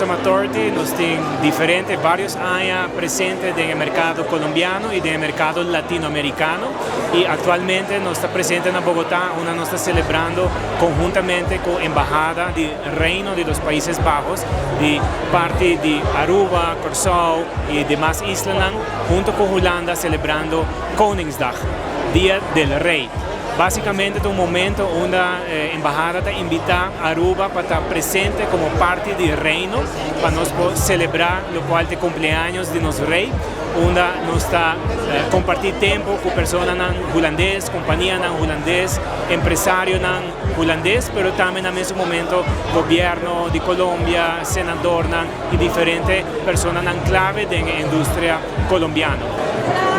Tourism Authority, nos tin diferente, varios aña presente den mercado colombiano y den mercado latinoamericano y actualmente nos ta presente na Bogotá, unda nos ta celebrando conhuntamente cu e Embahada di Reino di los Países Bajos, di parti di Aruba, Corsou y demas islanan, hunto cu Hulanda, celebrando Koningsdag, Dia del Rey. Basicamente ta un momento unda e embahada ta invita Aruba pa ta presente como parti di Reino, pa nos celebra locual ta cumpleaños di nos rey, unda nos ta comparti tempo cu personanan hulandes, companianan hulandes, empresarionan hulandes, pero tambe na mesun momento gobierno di Colombia, senadornan y diferente personanan clave den industria colombiano.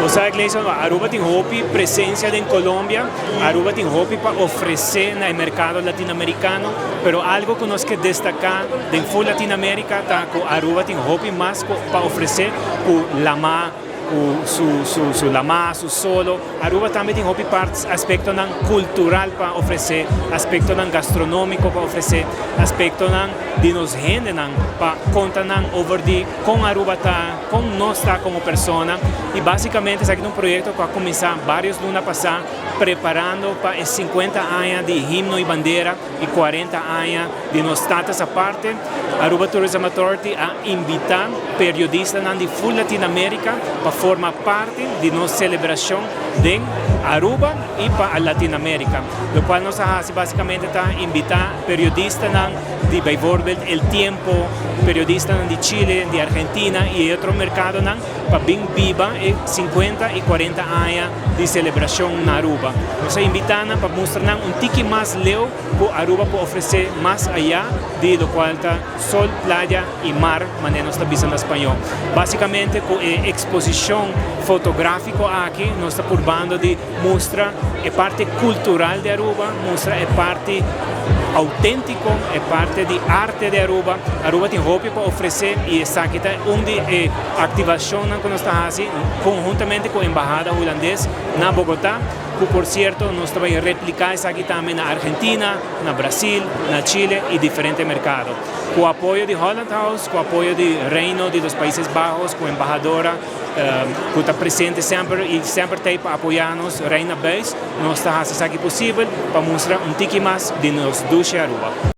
Osea, Gleison, Aruba tin hopi presencia na Colombia, Aruba tin hopi pa ofrece na mercado latinoamericano, pero algo cu nos kier destaca den full Latinoamérica ta cu Aruba tin hopi mas pa ofrece cu lama, cu su lama, su solo. Aruba tambe tin hopi parti aspectonan cultural pa ofrece, aspectonan gastronomico pa ofrece, aspectonan di nos hendenan pa conta nan over di con Aruba ta, con nos ta como persona. Y basicamente esaki ta un proyecto cu a cuminsa varios luna pasa, preparando pa 50 aña di himno y bandera y 40 aña di nos Status Aparte. Aruba Tourism Authority a invita periodistanan di full Latinoamérica pa forma parti di nos celebracion di Aruba y pa Latinoamérica. Locual nos a haci basicamente ta invita periodistanan di bijvoorbeeld El Tiempo, periodistanan di Chile, di Argentina y otro mercadonan pa bin biba e 50 y 40 aña di celebracion na Aruba. Nos a invita pa mustra un tiki mas leu cu Aruba por ofrece mas aya di locual ta sol, playa y mar, manera nos ta bisa na spaño. Basicamente, cu e exposicion fotografico aki, nos ta purbando di mustra e parti cultural di Aruba, mustra e parti autentico, e parti di arte di Aruba. Aruba tin hopi pa ofrece y esaki ta un di e activacion cu nos ta haciendo conhuntamente cu e Embahada Hulandes na Bogotá, cu por cierto nos ta bay replica esaki tambe na Argentina, na Brasil, na Chile y diferente mercado. Cu apoyo di Holland House, cu apoyo di Reino di los Países Bajos, cu embahadora cu ta presente semper y semper tin pa apoya nos, Reina Buis, nos ta haciendo esaki posibel pa mustra un tiki mas di nos dushi Aruba.